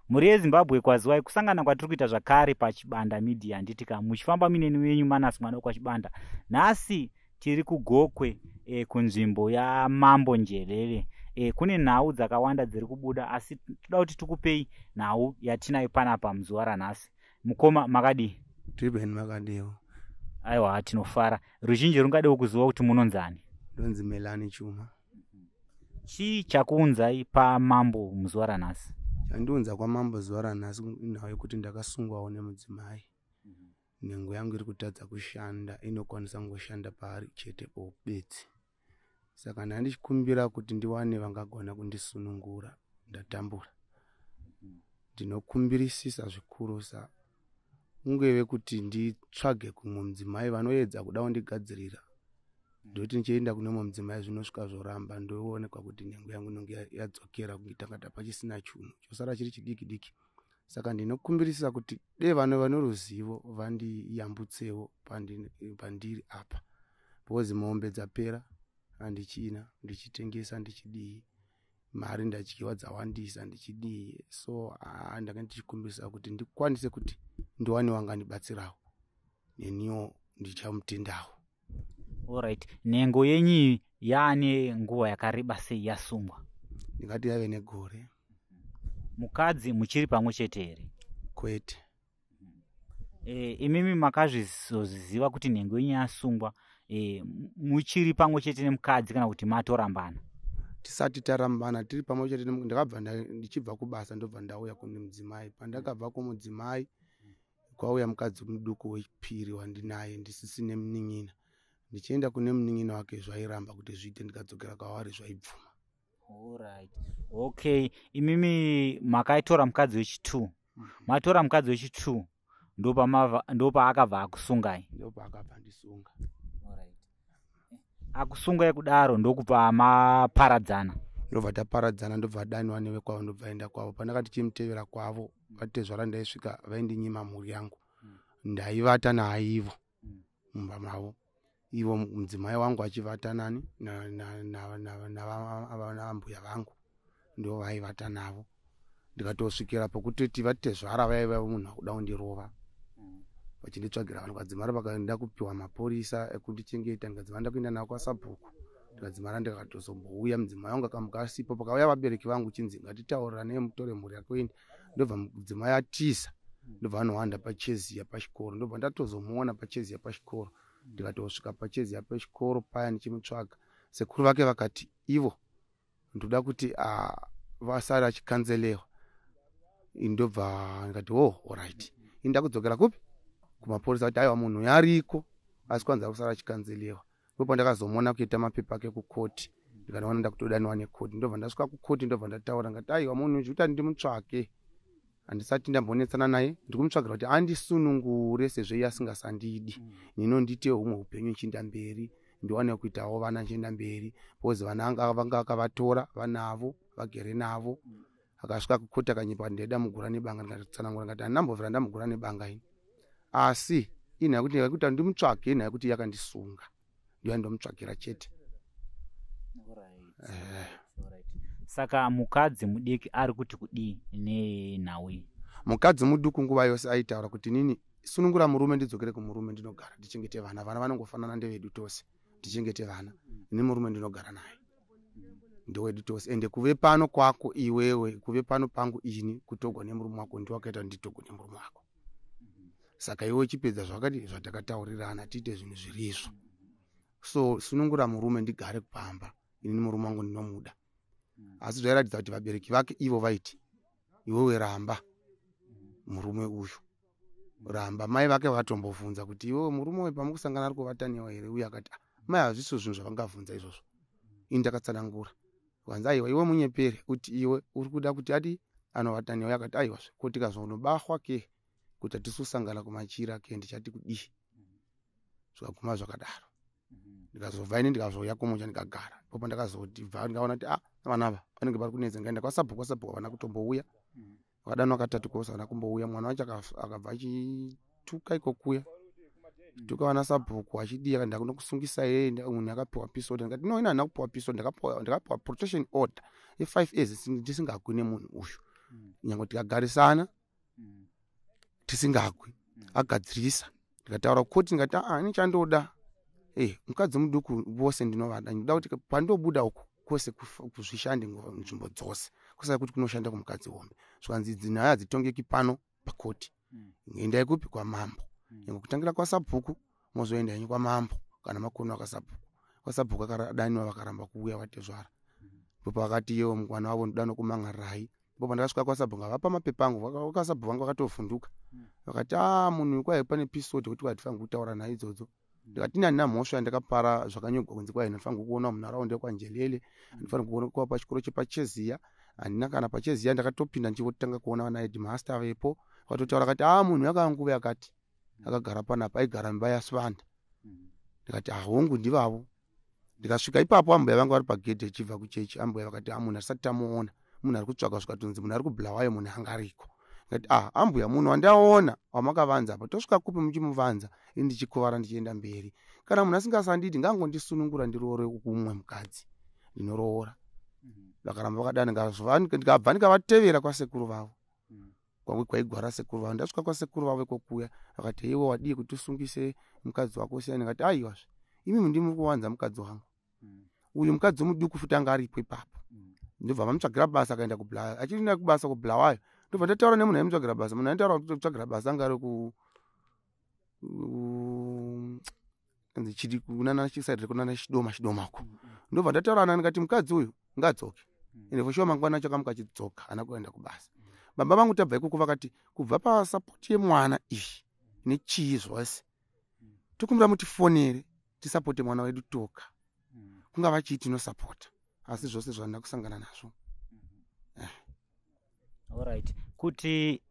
Mhuri yeZimbabwe, kwaziwai kusangana kwatiri kuita zvakare paChibanda Media. Handitika muchifamba mineni wenyu Manasi mwana wekwaChibanda. Nhasi tiri kuGokwe, kunzvimbo yaMambo Njelele. Kune nhau dzakawanda dziri kubuda, asi toda kuti tikupei nhau yatinayo panapa muzuva ranhasi. Mukoma, makadii? Tibeni, makadiwo? Aiwa, tinofara. Ruzhinji rungadewo kuziva kuti munonzani? Ndonzi Melani Chuma. Chii chakuunzai pamambo muzuva ranhasi? Chandiunza kwamambo zuva ranhasi inhau yekuti ndakasungwawo nemudzimai. Nhengo yangu iri kutadza kushanda, inokwanisa kungoshanda paari chete bedzi. Saka ndandichikumbira kuti ndiwane vangagona kundisunungura, ndatambura. Ndinokumbirisisa zvikurusa ungeve kuti nditsvage kumwe mudzimai vanoedza kuda kundigadzirira. Ndoti ndichienda kune mumwe mudzimai, zvinosvika zvoramba, ndoonekwa kuti nhengo yangu inonge yadzokera kunge tangata pachisina chunhu, chosara chiri chidiki diki. Saka ndinokumbirisisa kuti dei vano vane ruzivo vandiyambutsewo pandiri apa, because mombe dzapera, handichina, ndichitengesa, ndichidii, mari ndadyiwa dzawandisa, ndichidii. So ndanga ndichikumbirisa kuti ndikwanise kuti ndiwane wangandibatsirawo, neniwo ndichamutendawo. Alright, nhengo yenyu yaane nguva yakareba sei yasungwa? Ndingati yave negore. Mukadzi muchiri pamwe chete here? Kwete. Imimi makazvizozviziva kuti nhengo yenyu yasungwa muchiri pamwe chete nemukadzi kana kuti matorambana? Tisati tarambana, tiri pamwe chete. Ndakabva ndichibva kubasa, ndobva ndauya kune mudzimai. Pandakabva kumudzimai, kwauya mukadzi muduku wechipiri wandinaye, ndisisine munin'ina. Ndichienda kune munin'ina wake, zvairamba kuti zviite, ndikadzokera kwavari zvaibvuma. Alright. Okay, imimi makaitora mukadzi wechi2, matora mukadzi wechi2, ndopaakabva akusungai? Ndopaakabva ndisunga. Alright. Akusungai kudaro, ndokubva maparadzana? Ndobva taparadzana, ndobva daniwa nevekwavo, ndobva enda kwavo. Pandakati chimutevera kwavo, vatezvara, ndaisvika vaindinyima mhuri yangu. Ndaivata naivo mumba mavo, ivo mudzimai wangu achivata nani navambuya vangu, ndo vaivata navo. Ndikatosvikira pokutoti vatezvara vaiva munhu akuda kundirova, vachinditsvagira vanhu. Kadzimara vakaenda kupiwa mapurisa ekundichengeta, ndikadzimara ndakuenda navo kwasabhuku. Ndikadzimara ndikatozombouya, mudzimai wangu akamuka asipo. Pakauya vabereki vangu, chinzi ngatitaurirane, mutore mhuri yako indi. Ndobva mudzimai atiza, ndobva anohwanda pacheziya pachikoro. Ndobva ndatozomuona pacheziya pachikoro. Ndikatosvika pacheziya pachikoro paya ndichimutsvaga, sekuru vake vakati ivo ndoda kuti vasare achikanzelewa. Ndobva ndikati, "Oh, alright." Ini ndakudzokera kupi? Kumapurisa, kuti aiwa, munhu yariko, asi kwanza kusara achikanzelewa. Ndopandakazomuona kuita mapepa ake kukoti. Ndikanoona ndakutodaniwa nekoti. Ndobva ndasvika kukoti, ndobva ndataura, ngati aiwa, munhu zvikuti handimutsvake, handisati ndambonetsana naye, ndiri kumutsvagira kuti andisunungure sezvo iye asingasandidi. Nino ndiite humwe upenyu nchienda mberi, ndiwane kuitawo vana nchienda mberi, because vana vanga akavatora, vanavo vagere navo. Akasvika kukoti akanyepa, ndaida mugura nebanga. Ndikatsanangura, ngati handambobvira ndamugura nebanga ini, asi inhaya kuti ndikakuti ndimutsvage, inhaya yekuti yakandisunga, ndiyo ndomutsvagira chete. Saka mukadzi mudiki ari kuti kudii nenhau iyi? Mukadzi muduku nguva yose aitaura kuti nini sunungura murume, ndidzokere kumurume, ndinogara ndichengete vana. Vana vanongofanana, ndevedu tose, tichengete vana. Ini murume ndinogara naye ndewedu tose. Ende kuve pano kwako iwewe, kuve pano pangu ini, kutogwa nemurume wako, ndiwakaita nditogwe nemurume wako. Saka iwe chipedza zvakati zvatakataurirana, tiite zvinhu zvirizvo. So sunungura murume, ndigare pamba inini, murume wangu ndinomuda. Asi zvairatidza kuti vabereki vake ivo vaiti iwewe ramba murume uyu, ramba. Mai vake vatombobvunza kuti iwewe, murume uyu pamukusangana ari kuvataniwa here? Uye akati, "Ah, mai, hazvisiwo zvinhu zvavangabvunza izvozvo." Ini ndakatsanangura, vanzi aiwa, iwe munyepere kuti iwe uri kuda kuti adi anovataniwa. Akati aiwazve, ko tikazonobahwa ke kuti hatisusangana kumachira ke, ndichati kudii? Zvikaguma zvakadaro. Ndikazobva ini, ndikazouya kumusha, ndikagara ipopo. Ndakazoti bva ndikaona kuti ah, vana ava vanenge vari kunetsa, ndikaenda kwasabhuku. Kwasabhuku havana kutombouya, vakadanwa katatu kose, havana kumbouya. Mwana wacho akabva achituka ikokuya, tuka vana sabhuku, achidii, ndakunokusungisa yeye, munhu akapiwa peace order. Ndikati no, ina handina kupiwa peace order, ndakapiwa protection order ye5 years ndisingagwi nemunhu uyu. Nyange tikagarisana tisingagwi, agadzirisa. Ndikataura kukoti, ndikati aa, ini chandoda mukadzi muduku vose ndinovada. Ndinoda kuti pandobuda uku kwose kuzvishande nzvimbo dzose, kusai kuti kunoshanda kumukadzi hombe. Zvikanzi idzi nyaya hadzitongeki pano pakoti, endai kupi? Kwamambo. Nyange kutangira kwasabhuku, mozoenda henyu kwamambo kana makona kwasabhuku. Kwasabhuku akadaniwa, vakaramba kuuya vatezvara. Ndopavakati iyewo mwana wavo ndoda nokumangarai. Ndipo pandakasvika kwasabhuku, ngavapa mapepa angu. Kwasabhuku vanga vakatovhunduka, vakati a, munhu uyu kwai pane episode kuti hatifaniri kutaura naye idzodzo. Ndikati ini handina mhosva yandakapara zvakanyorwa kunzi kwai ndinofanirwa kuona munharaunda yekwaNjelele, handifanirwa kuonekwa pachikoro chepaCheziya. Handina kana paCheziya. Ndakatopinda ndichitanga kuona vana headmaster vepo, vakatotaura kati a, munhu yakava nguva yakati akagara panapa, aigara mumba yaSivanda. Ndikati ahongu, ndivavo. Ndikasvika ipapo, ambuya vanga vari pagedhe ichibva kuchechi. Ambuya vakati a, munhu asati tamuona, munhu ari kutsvaga. Zvikatonzi munhu ari kuBulawayo, munhu anga ariko. Ndikati a, ambuya, munhu wandaona wamakavanza apa, tosvika kupi muchimuvanza ini ndichikuvara ndichienda mberi? Kana munhu asingasandidi, ngaangondisunungura ndiroore kumwe mukadzi, ndinoroora. Vakaramba vakadani. Ndikabva ndikavatevera kwasekuru vavo, kwaigwara sekuru vavo. Ndasvika kwasekuru vavo ikokuya, vakati iwe wadii kuti usungise mukadzi wako usiyani? Ndikati aiwazve, imimi ndimi kuwanza mukadzi wangu uyu. Mukadzi muduku futi anga aripo ipapo. Ndobva vamutsvagira basa, akaenda kuBulawayo. Achiri kubasa kuBulawayo, ndobva ndataura nemunhu aimutsvagira basa. Munhu aitaura kutsvagira basa anga ari ku chiri kunana chisaidhi kunana Chidoma, Chidoma uko. Ndobva ndataura naye, ndikati mukadzi uyu ngadzoke. Ende for sure mangwana acho akamuka achidzoka, haana kuenda kubasa. Baba vangu tabva ikoko vakati kubva pasapoti yemwana iyi nechii zvose, tokumbira mutifonere tisapote mwana wedu toka, kungava chii tinosapota, asi zvose zvandina kusangana nazvo. Alright, kuti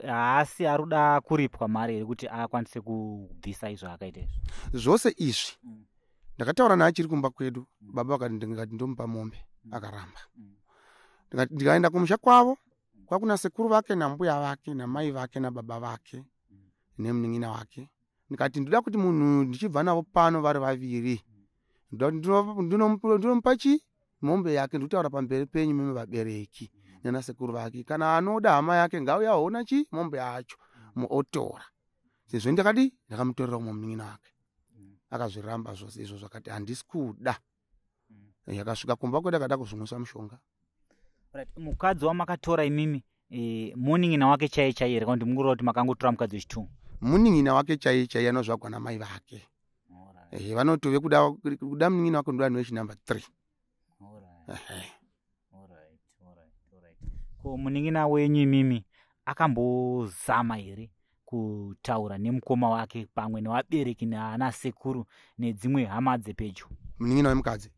haasi ari kuda kuripwa mari here kuti akwanise kubvisa izvo akaita izvo? Zvose izvi ndakataura naye achiri kumba kwedu. Baba vakati, ndikati ndomupa mombe, akaramba. Ndikaenda kumusha kwavo, kwakuna sekuru vake nambuya vake namai vake nababa vake nemunin'ina wake. Ndikati ndoda kuti munhu ndichibva navo pano vari vaviri, ndoda kuti ndinomupa chi mombe yake. Ndikutaura pamberi penyu mimi vabereki nana sekuru vake. Kana anoda hama yake, ngauya aona chi mombe yacho otora, sezvo ndakadi ndakamutorera kumwe munin'ina wake. Akazviramba zvose izvo, zvakati handisi kuda. Yakasvika kumba kwedu, akada kuzvimwisa mushonga. Right. Mukadzi wamakatora imimi munin'ina wake chaiye chaiye here, kana kuti mungureva kuti makangotora mukadzi wechitungu? Munin'ina wake chaiye chaiye, anozvagwa namai vake. Vanotove kuda munin'ina wake ndoda nowechinumber 3. Ehe. Ko munin'ina wenyu imimi akambozama here kutaura nemukoma wake pamwe nevabereki naana sekuru nedzimwe hama dzepedyo? Munin'ina wemukadzi?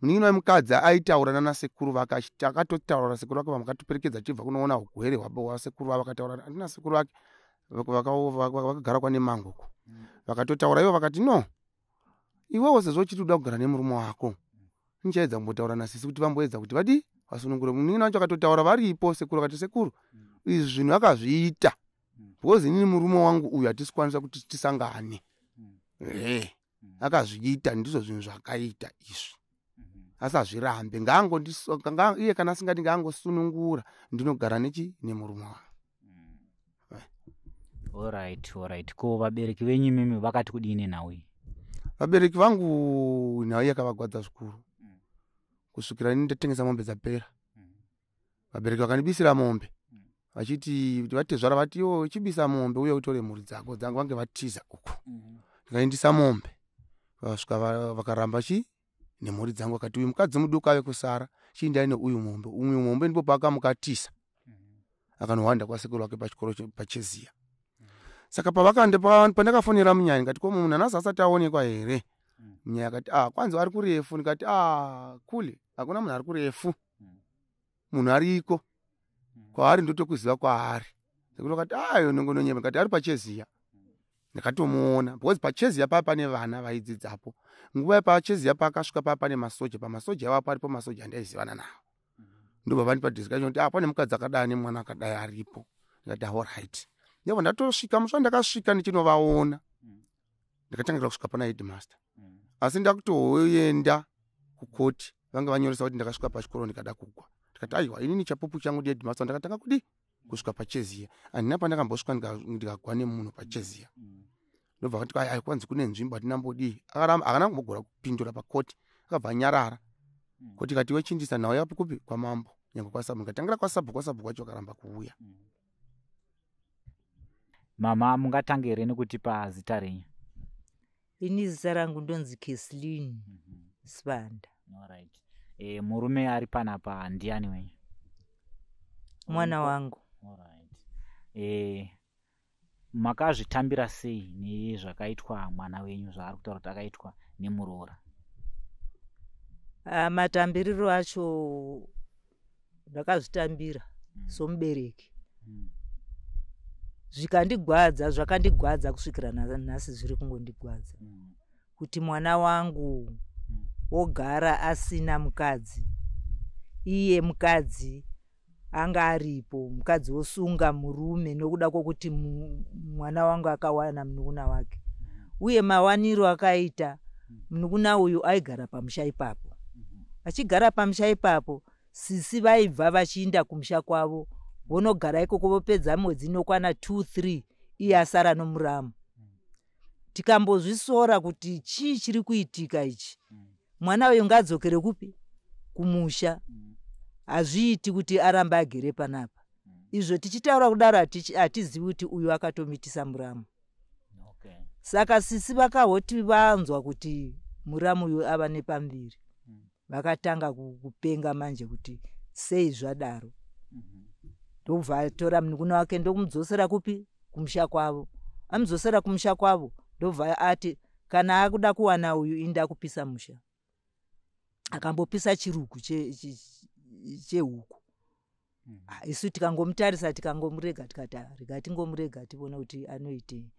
Munin'ina wemukadzi aitaura nana sekuru vake, akatotaura nasekuru vake. Vamukatoperekedza achibva kunoona ugwere hwasekuru vavo, akataura andina sekuru vake vakagara kwane mango uko. Vakatotaura ivo, vakati no, iwewo sezvo uchiti uda kugara nemurume wako, nichaedza kumbotaura nasisi kuti vamboedza kuti vadi vasunungure. Munin'ina wacho akatotaura varipo sekuru, akati sekuru, izvi zvinhu akazviita because inini murume wangu uyu hatisi kukwanisa kuti tisangane. Ehe, akazviita, ndizvo zvinhu zvakaita izvi, asi hazvirambe. Iye kana asingadi, ngaangosunungura, ndinogara nechi nemurume wangu. Alright, ko vabereki venyu imimi vakati kudini nenhau iyi? Vabereki vangu, nhau yakavagwadza zvikuru, kusvikira ini ndatengesa mombe dzapera. Vabereki vakandibisira mombe vachiti vatezvara vati iwo chibisa mombe uye utore mhuri dzako dzangu vange vatiza uku. Ndikaendisa mombe, vasvika vakaramba chi nemhuri dzangu, vakati uyu mukadzi muduku ave kusara, chiindai neuyu mombe, uyu mombe. Ndipo paakamukatisa, akanohwanda kwasekuru wake pachikoro paCheziya. Saka pandakafonera munyaya, ndikati ko munhu anasi asati aonekwa here? Munyaya akati a, kwanzi ari kurefu. Ndikati a, kule hakuna munhu ari kurefu, munhu ariko kwaari, ndotokuziva kwaari. Sekuru akati ayo nongononyema. Ndikati ari paCheziya, ndakatomuona because paCheziya paa pane vana vaidzidzapo. Nguva paCheziya paakasvika paa pane masoja, pamasoja iwapo aripo masoja andaizivana nawo. Ndobva vandipa discussion kuti ah, pane mukadzi akadai nemwana akadai aripo. Ndikati alright. Ndobva ndatosvika. Musi wandakasvika ndichinovaona, ndakatangira kusvika pana headmaster, asi ndakutoenda kukoti, vanga vanyoresa kuti ndakasvika pachikoro ndikada kugwa. Tikati aiwa, inini chapupu changu ndiheadmaster. Ndakatanga kudi kusvika pacheziya, handina pandakambosvika ndikagwa nemunhu pacheziya. Ndobva kati ai, kwanzi kune nzvimbo hatinambodii. Akana kumbogora kupindura pakoti, akabva anyarara. Koti kati wechindisa nhau yapo kupi? Kwamambo, nyange kwasabhuku. Ndikatangira kwasabhuku, kwasabhuku wacho akaramba kuuya. Mama, mungatange here nekutipa zita renyu? Ini zita rangu ndonzi Keslin Sibanda. Alright. Murume ari panapa ndiani wenyu? Mwana wangu. Alright. Makazvitambira sei nezvakaitwa mwana wenyu, zvaari kutaura kuti akaitwa nemuroora? Ah, matambiriro acho ndakazvitambira somubereki, zvikandigwadza, zvakandigwadza kusvikira nhasi zviri kungondigwadza kuti mwana wangu wogara asina mukadzi, iye mukadzi anga aripo, mukadzi wosunga murume nokuda kwokuti mwana wangu akawana munukuna wake. Uye mawaniro akaita munukuna uyu, aigara pamusha ipapo. Achigara pamusha ipapo, sisi vaibva vachiinda kumusha kwavo, vonogara ikoko, vopedza mwedzi inokwana 2 3, iye asara nomuramu. Tikambozvisora kuti chii chiri kuitika ichi, mwana uyu ngadzokere kupi? Kumusha. Hazviiti kuti arambe agere panapa. Izvo tichitaura kudaro, hatizivi kuti uyu akatomitisa muramu. Saka sisi vakahoti vanzwa kuti muramu uyu ava nepamuviri, vakatanga kupenga manje kuti sei zvadaro. Ndobva atora munukuna wake, ndokumudzosera kupi? Kumusha kwavo. Amudzosera kumusha kwavo, ndobva ati kana akuda kuwana uyu, inda kupisa musha. Akambopisa chirugu chehuku. Ah, isu tikangomutarisa, tikangomurega, tikati, "Ah, rega tingomurega tione kuti anoitei."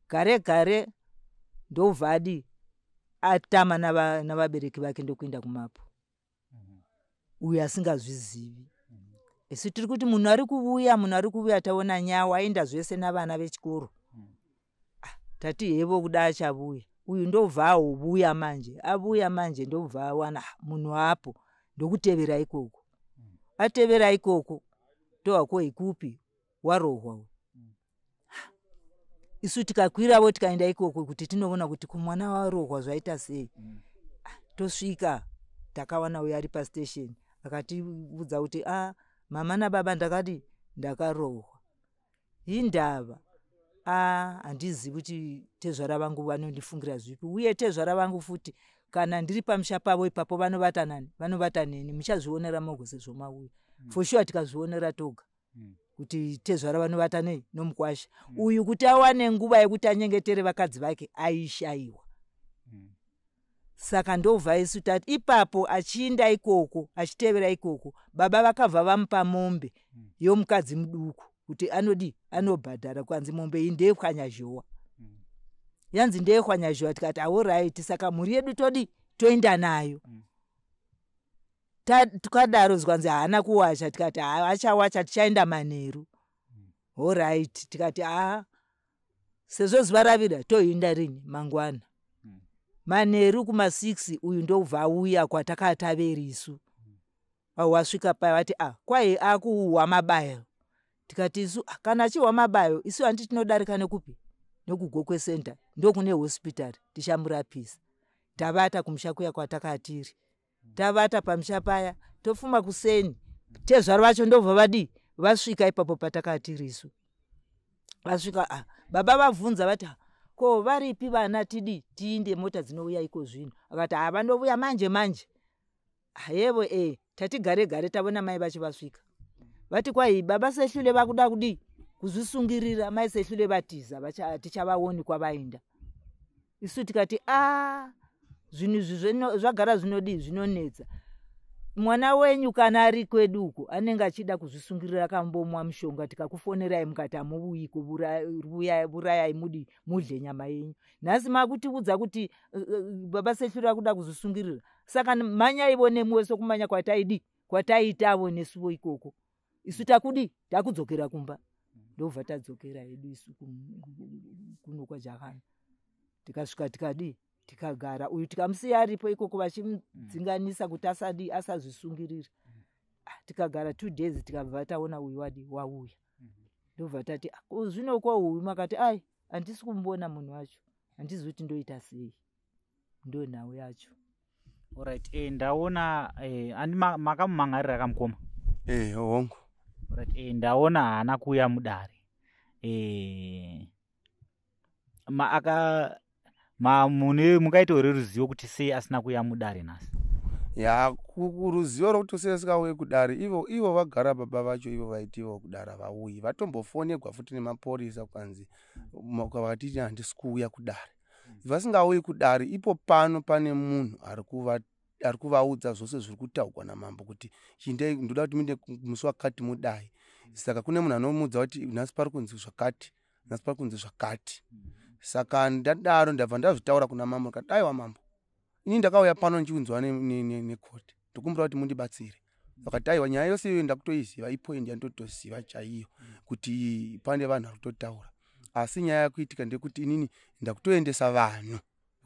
Gare gare ndobva adi atama navabereki vake, ndokuenda kumapo, uyu asingazvizivi. Isu tiri kuti munhu ari kuvuya, munhu ari kuvuya, taona nyawa aenda zvese navana vechikoro. Ah, tati hevo, kuda achavuya uyu. Ndobva ahovuya manje, avuya manje, ndobva awana, ah, munhu apo, ndokutevera ikoko. Atevera ikoko, tohwa ikupi warohwa uyu. Isu tikakwiravo, tikaenda ikoko kuti tinoona kuti kumwana warohwa zvaita sei. Ah, tosvika, takawana uyo ari pastation, akatiudza kuti, "A, mama nababa, ndakadi ndakarohwa." Indava a, handizivi kuti tezvara vangu vanondifungira zvipi, uye tezvara vangu futi, kana ndiri pamusha pavo ipapo, vanovata nani? Vanovata neni. Muchazvionera mogo sezvo mauya. For sure tikazvionera toga kuti tezvara vanovata nei nomukwasha uyu. Kuti awane nguva yekuti anyengetere vakadzi vake aishayiwa. Saka ndobva isu tati ipapo achiinda ikoko, achitevera ikoko, baba vakabva vamupa mombe yomukadzi muduku kuti anodi anobhadhara. Kwanzi mombe iyi ndeyekwanyazhowa. Yanzi ndeyekwanyazhowa, tikati alright, saka mhuri yedu todi toenda nayo. Tukadaro, zikwanzi haana kuwacha. Tikati achawacha, tichaenda manheru. Alright, tikati haa, sezvo zuva ravira, toinda rini? Mangwana manheru kuma6. Uyu ndobva auya kwatakataveri isu. Wasvika paya, vati, "A, kwai akuhwa mabayo." Tikati isu, "Ah, kana achihwa mabayo, isu handi tinodarika nekupi? NekuGokwe Center, ndokune hospitari, tichamurapisa." Tavata kumusha kuya kwatakatiri, tavata pamusha paya, tofuma kuseni, tezvaro vacho ndobva vadii? Vasvika ipapo patakatiri isu. Vasvika, ah, baba vabvunza vati, "Ah, ko varipi vana? Tidi tiinde, mota dzinouya iko zvino." Akati, "Ha, vanovuya manje manje." Hevo e, tati gare gare tavona mai vacho vasvika, vati kwai baba Sehlule vakuda kudii? Kuzvisungirira. Mai Sehlule vatiza, tichavaoni kwavaenda. Isu tikati, "A, zvinhu izvi zvagara zvinodii? Zvinonetsa. Mwana wenyu kana ari kwedu uko, anenge achida kuzvisungirira, akambomwa mushonga, tikakufonerai mukati hamuuyiko, vurayai mudi mudle nyama yenyu. Nhasi makutiudza kuti baba Sehlule akuda kuzvisungirira. Saka mhanyaivo nemuwe sokumanya kwataidi kwataiitavo nesuvo ikoko. Isu takudi takudzokera kumba." Ndobva tadzokera hedu isu kuno kwaJahana. Tikasvika, tikadi tikagara, uyu tikamusiya aripo ikoko, vachimudzinganisa kuti asadi asazvisungirira. Tikagara 2 days, tikabva taona uyu wadi wauya. Ndobva tati, "Ah, zvino ko uyu?" Makati, "Ai, handisi kumuona munhu wacho, handizi kuti ndoita sei." Ndo nhau yacho. Alright, ndaona andi makamumhan'arira kamukoma? Hongu. Alright, ndaona haana kuuya mudare. Ma, aka ma, mune mungaitawo ruzivo kuti sei asina kuuya mudare nhasi? Ya, ruzivo rwokuti sei asingauyi kudare, ivo vagara baba vacho, ivo vaiti ivo kudare havauyi. Vatombofonegwa futi nemapurisa, kukanzi vakatiti handisi kuuya kudare. Vasingauyi kudare ipo pano pane munhu ari kuvaudza zvose zviri kutaurwa namambo kuti chindei, ndoda kuti muinde musi wakati mudai. Saka kune munhu anomuudza kuti nhasi pari kunzi zvakati, nhasi pari kunzi zvakati. Saka ndadaro ndabva ndazvitaura kuna mambo, ndikati, "Aiwa mambo, ini ndakauya pano ndichiunzwa nekoti, ndokumbira kuti mundibatsire." Vakati, "Aiwa, nyaya yose iyoyo ndakutoiziva, ipoint yandotoziva chaiyo kuti pane vanhu vari kutotaura, asi nyaya yakuitika ndekuti inini ndakutoendesa vanhu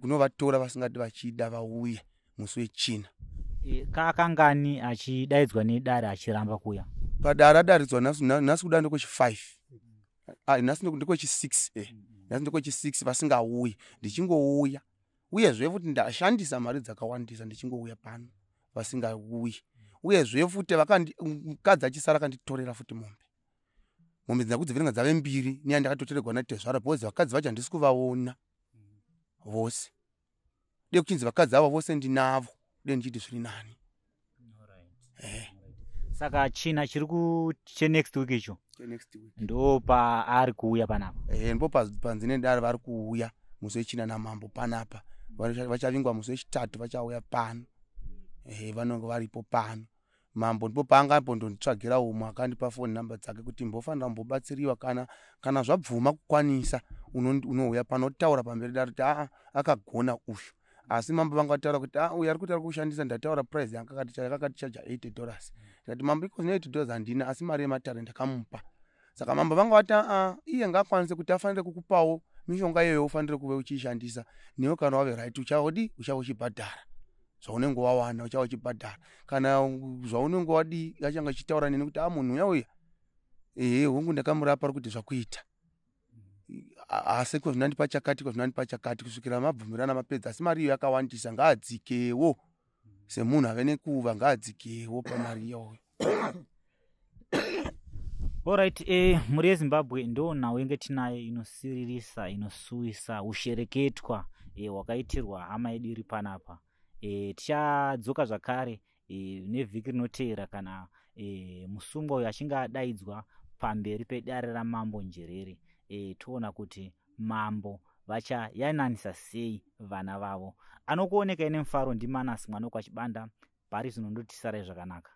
kunovatora vasingati vachida vauye musi weChina." Kakangani achidaidzwa nedare achiramba kuuya? Padare adaridzwa nhasi kuda ndekwechi5. Ah, nhasi ndekwechi6, nhasi ndekwechi6 vasingauyi. Ndichingouya, uyezve futi ndashandisa mari dzakawandisa ndichingouya pano, vasingauyi. Uyezve futi mukadzi achisara akanditorera futi mombe. Mombe dzakudziverenga dzave mbiri neyandakatotorerwa natezvara, because vakadzi vacho handisi kuvaona vose. De kuchinzi vakadzi ava vose ndinavo, de ndichiti zviri nani. Saka China chiri ku chenext week icho? Next week. Ndo paari kuuya panapa? Ndipo panzi nedare vari kuuya musi weChina namambo panapa. Vachavingwa musi weChitatu, vachauya pano. Vanonge varipo pano. Mambo ndipo paangambondonditsvagira umwe akandipa foni namba dzake kuti mbofanira kumbobatsiriwa. Kana zvabvuma kukwanisa, unouya pano otaura pamberi dare kuti aa, akagona uyu. Asi mambo vanga vataura kuti a, uyu ari kuti ari kushandisa, ndataura price yanga akatichaja $80. Ndikati, "Mambo, iko zvino $80 handina, asi mari yematare ndakamupa." Saka mambo vanga vati, aa, iye ngaakwanise kuti afanire kukupawo mishonga iyoyo, ufanire kuve uchiishandisa newe. Kana wave right, uchadi uchave uchibhadhara zvaunenge wawana, uchava uchibhadhara kana zvaunenge wadii. Achanga achitaura neni kuti a, munhu uya uya, ehe, hongu, ndakamurapa, ari kuti zvakuita, asi ko zvinandipa chakati, ko zvinandipa chakati, kusvikira mabvumirana mapedza. Asi mari iyo yakawandisa, ngaadzikewo semunhu ave nekuva, ngaadzikewo pamari iyoyo. Alright, mhuri yeZimbabwe, ndo nhau yenge tinayo inosiririsa, inosuwisa, ushereketwa hwakaitirwa hama yedu iri panapa. Tichadzoka zvakare nevhiki rinoteera kana musungwa uyu achinge adaidzwa pamberi pedare raMambo Njerere, toona kuti mambo vachayananisa sei vana vavo. Anokuonekai nemufaro ndiManasi mwana wekwaChibanda. Pari zvino ndotisarai zvakanaka.